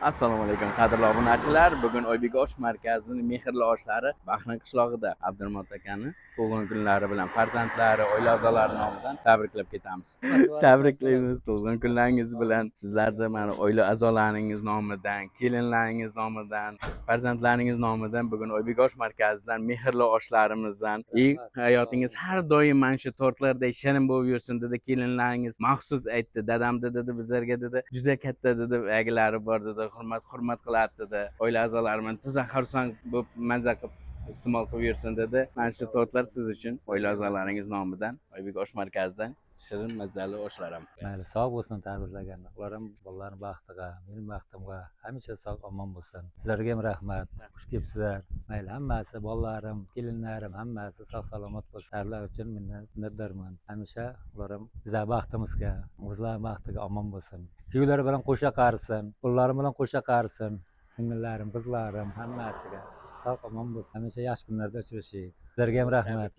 Assalomu alaykum, qadrli obunachilar. Bugun Oybek osh markazining mehrli oshlari Bahrin qishlog'ida Abdurahmon akani tug'ilgan kunlari bilan farzandlari, oila a'zolari nomidan tabriklab ketamiz. Tabriklaymiz tug'ilgan kunlaringiz bilan. Sizlarni mana oila a'zolaringiz nomidan, kelinlaringiz nomidan, farzandlaringiz nomidan bugun Oybek osh markazidan mehrli oshlarimizdan и hayotingiz har doim mana shu tortlardek shirin bo'lib yursin, dedi kelinlaringiz. Maxsus aytdi, dadam dedi, bizlarga dedi, juda katta dedi, agilari bor dedi, hurmat qiladi dedi. Oila a'zolari bilan toza xursand bo'lib, maza qilib iste'mol qilib yursin dedi. Mana shu tortlar siz uchun oila a'zolaringiz nomidan Oybek osh markazidan shirin mazali oshlar ham. Mayli, sog' bo'lsin tabriklaganlar. Ular ham bolalarning baxtiga, mening baxtimga hamisha sog' omon bo'lsin. Sizlarga ham rahmat. Xush kelibsizlar. Mayli, hammasi bolalarim, kelinlarim hammasi sog' salomat bo'lsin. Sizlar uchun minnatdorman. Hamisha ular ham bizlar baxtimizga, o'zlari baxtiga omon bo'lsin. Kuyovlari bilan qo'sha qarisin, bolalarim bilan qo'sha qarisin. Singillarim, qizlarim hammasiga sog' omon bo'lsin. Hamisha yaxshi kunlarda uchrashaylik. Sizlarga ham rahmat.